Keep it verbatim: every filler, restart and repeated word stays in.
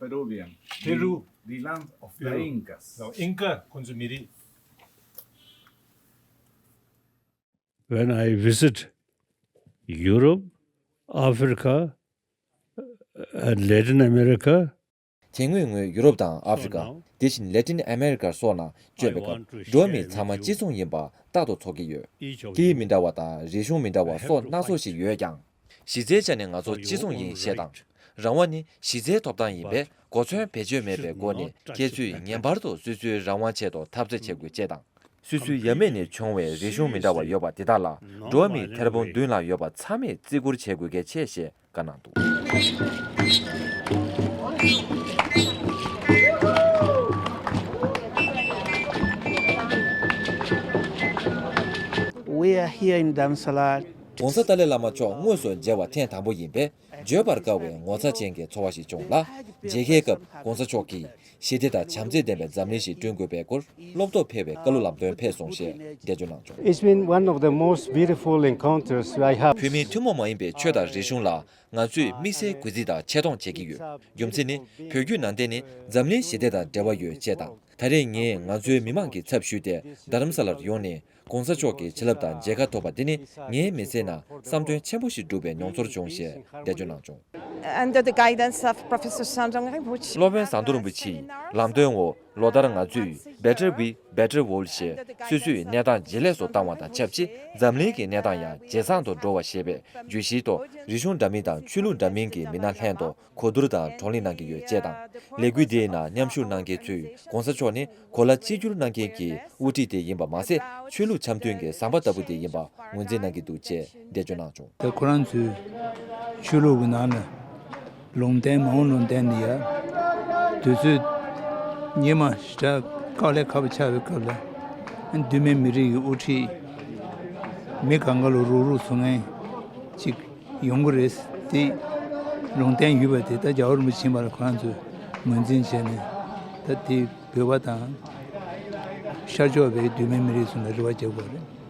Peruvian. Peru. The land of the Peru. Incas. Now, Inca ཁོང་ཚོ་མི་རིགས། When I visit Europe, Africa, and Latin America, དེ་སྔོན་ངོས་ཡུ་རོབ་དང་ཨ་ཧྥེ་རི་ཀ་དེ་བཞིན་ལེ་ཏིན་ཨ་མེ་རི་ཀར་སོགས་ནང་བསྐྱོད་པའི་སྐབས་འགྲོ་བ་མི་ཚང་མ་གཅིག་མཚུངས་ཡིན་པ་རྟག་ཏུ་ཚོར་གྱི་ཡོད། སྐད་ཡིག་མི་འདྲ་བ་དང་རིག་གཞུང་མི་འདྲ་བ་སོགས་སྣ་ཚོགས་ཤིག་ཡོད་ཀྱང་། གཞི་རྩའི་ཆ་ནས་ང་ཚོ་གཅིག་མཚུངས་ཡིན་ཞེས་དང་། རང་དབང་ནི་གཞི་རྩའི་ཐོབ་ཐང་ཡིན་པས་གོ་མཚོན་བེད་སྤྱོད་མེད་པའི་སྒོ་ནས་ཁྱེད་ཚོས་ངེས་པར་དུ་སོ་སོའི་རང་དབང་ཆེད་དུ་འཐབ་རྩོད་བྱེད་དགོས་ཅེས་དང་། སོ་སོའི་ཡབ་མེས་ནས་བྱུང་བའི་རིག་གཞུང་མི་འདྲ་བ་ཡོད་པ་དེ་དག་ལ་འགྲོ་བ་མིའི་ཐེར་འབུམ་བདུན་ལ་ཡོད་པ་ཚང་མས་བརྩི་བཀུར་བྱེད་དགོས་གལ་ཆེ་ཞེས་བཀའ་གནང་འདུག We are here in Dharamsala. ྋགོང་ས་ཏཱ་ལའི་བླ་མ་མཆོག་དངོས་སུ་མཇལ་བ་ཐེངས་དང་པོ་ཡིན་པས་བརྗོད་པར་དཀའ་བའི་ངོ་མཚར་ཅན་གྱི་ཚོར་བ་ཞིག་བྱུང་ལ། མཇལ་ཁའི་སྐབས་ྋགོང་ས་མཆོག་གིས་ཞི་བདེ་དང་བྱམས་བརྩེ་ལྡན་པའི་འཛམ་གླིང་ཞིག་བསྐྲུན་དགོས་པའི་སྐོར་སློབ་སྟོབས་འཕེལ་བའི་བཀའ་སློབ་ལམ་སྟོན་ཕེབས་སོང་ཞེས་འགྲེལ་བརྗོད་གནང་བྱུང་། It's been one of the most beautiful encounters I have. བོད་མིའི་ཐུན་མོང་མ་ཡིན་པའི་ཆོས་དང་རིག་གཞུང་ལ་ང་ཚོས་དམིགས་བསལ་གུས་བརྩི་དང་ཆེ་མཐོང་བྱེད་ཀྱི་ཡོད། རྒྱུ་མཚན་ནི་བོད་བརྒྱུད་ནང་བསྟན་ནི་འཛམ་གླིང་ཞི་བདེ་དང་འབྲེལ་བ་ཡོད་ཅེས་དང་། ད་རེས་ངས་ང་ཚོའི་མི་མང་གི་ཚབ་ཞུས་ཏེ་རྡ་རམ་ས་ལར་ཡོང་ནས་ྋགོང་ས་མཆོག་གི་བྱིན་རླབས་དང་མཇལ་ཁ་ཐོབ་པ་འདི་ནི་ངའི་མི་ཚེའི་ནང་བསམ་དོན་ཆེན་པོ་ཞིག་འགྲུབ་པའི་མྱོང་ཚོར་བྱུང་ཞེས་འགྲེལ་བརྗོད་གནང་བྱུང་། Under the guidance of Professor Sangdong Rinpoche, སློབ་དཔོན་ཟམ་གདོང་རིན་པོ་ཆེའི་ལམ་སྟོན་འོག་ལོ་ལྟར་ང་ཚོས་Better We, Better World ཞེས་སོ་སོའི་གནས་སྟངས་ཇེ་ལེགས་སུ་བཏང་བ་དང་ཆབས་ཅིག་འཛམ་གླིང་གི་གནས་སྟངས་ཡང་ཇེ་བཟང་དུ་འགྲོ་བ་ཞེས་པའི་བརྗོད་གཞིའི་ཐོག་རིག་གཞུང་འདྲ་མིན་དང་ཆོས་ལུགས་འདྲ་མིན་གྱི་མི་སྣ་ལྷན་དུ་གོ་བསྡུར་དང་བགྲོ་གླེང་གནང་གི་ཡོད་ཅེས་དང་། ལས་འགུལ་འདིའི་ནང་མཉམ་ཞུགས་གནང་མཁན་ཚོས་ྋགོང་ས་མཆོག་ནི་གོ་ལ་གཅིག་གྱུར་གནང་མཁན་གྱི་དབུ་ཁྲིད་དེ་ཡིན་པ་མ་ཟད། ཆོས་ལུགས་འཆམ་མཐུན་གྱི་ཟམ་པ་ལྟ་བུ་དེ་ཡིན་པ་ངོས་འཛིན་གནང་གི་འདུག་ཅེས་འགྲེལ་བརྗོད་གནང་བྱུང་། ད་ཁོ་རང་ཚོའི་ཆོས་ལུགས་ཀྱི་ནང་ལ་ལུང་བསྟན་མ་འོངས་ལུང་བསྟན་འདི་ཡ་དུས་ཚོད་སྙེ་མ་ཞེ་དྲག་དཀའ་ལས་ཁག་པོ་ཆགས་པའི་སྐབས་ལ་མདོ་སྨད་མི་རིགས་ཀྱི་དབུ་ཁྲིད་མི་གང་ག་ལ་རུག་རུག་བཟོ་མཁན་ཅིག་ཡོང་གི་རེད། དེ་ལུང་བསྟན་ཡོད་པ་དེ་ད་རྒྱལ་བ་རིན་པོ་ཆེ་ཡིན་པ་ལ་ཁོ་རང་ཚོས་ངོས་འཛིན་བྱས་ནས་ད་དེ་བོད་པ་དང་ཤར་ཕྱོགས་པའི་མདོ་སྨད་མི་རིགས་ཚོ་ལ་རེ་བ་བརྒྱབ་དགོས་རེད།